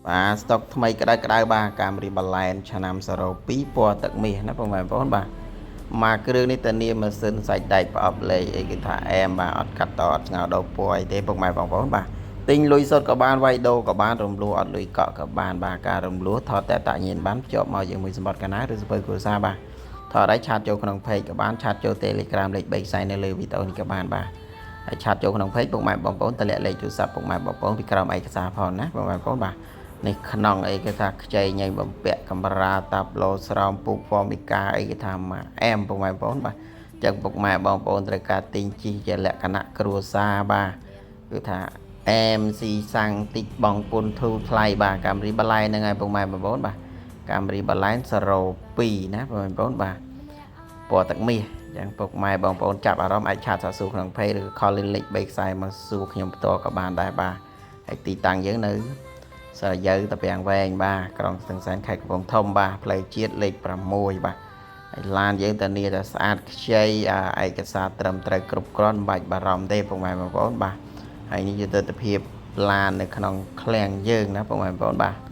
បាទស្តុកថ្មីក្តៅក្តៅបាទ Camry Balan ឆ្នាំ02ពណ៌ទឹកមាសណាបងប្អូនបាទមកគ្រឿងនេះតានាម៉ាស៊ីនសាច់ដែកប្រអប់លេខអីគេថាអែមបាទអត់កាត់តអត់ស្ងោដោពណ៌អីទេពុកម៉ែបងប្អូនបាទទិញលុយសុទ្ធក៏បានវាយដូក៏បានរំលោះអត់លុយកក់ក៏បានបាទការរំលោះថតតែតាញៀនបានភ្ជាប់មកជាមួយសម្បត្តិកណាឬសភៅគ្រួសារបាទថតឲ្យ chat ចូលក្នុង page ក៏បាន chat ចូល Telegram លេខ3ខ្សែនៅលើវីដេអូនេះក៏បានបាទហើយ chat ចូលក្នុង page ពុកម៉ែបងប្អូនតម្លាក់លេខទូរស័ព្ទពុកម៉ែបងប្អូនពីក្រោមឯកសារផងណាបងប្អូនបាទនេះខ្នងអីគេថាខ្ចីញ៉ៃបំពាក់កាមេរ៉ាតាប់ឡូស្រោមពូកហ្វមីកាអីគេថាមកអែមពុកម៉ែបងប្អូនបាទអញ្ចឹងពុកម៉ែបងប្អូនត្រូវការទិញជីជាលក្ខណៈគ្រួសារបាទគឺថាអែមស៊ីសាំងតិចបងពុនធូរថ្លៃបាទ Camry Balan ហ្នឹងហើយពុកម៉ែបងប្អូនបាទ Camry Balan 02ណាបងប្អូនបាទពណ៌ទឹកមាសអញ្ចឹងពុកម៉ែបងប្អូនចាប់អារម្មណ៍អាច chat សាកសួរក្នុង page ឬ call លេខ3ខ្សែមកសួរខ្ញុំផ្ទាល់ក៏បានដែរបាទហើយទីតាំងយើងនៅស្រយូវតាពាំងវែងបាទក្រុងស្ទឹងសែនខេត្តកំពង់ធំបាទផ្លូវជាតិលេខ6បាទហើយឡានយើងធានាថាស្អាតខ្ចីឯកសារត្រឹមត្រូវគ្រប់គ្រាន់មិនបាច់បារម្ភទេពុកម៉ែបងប្អូនបាទហើយនេះជាទស្សនវិជ្ជាឡាននៅក្នុងឃ្លាំងយើងណាពុកម៉ែបងប្អូនបាទ។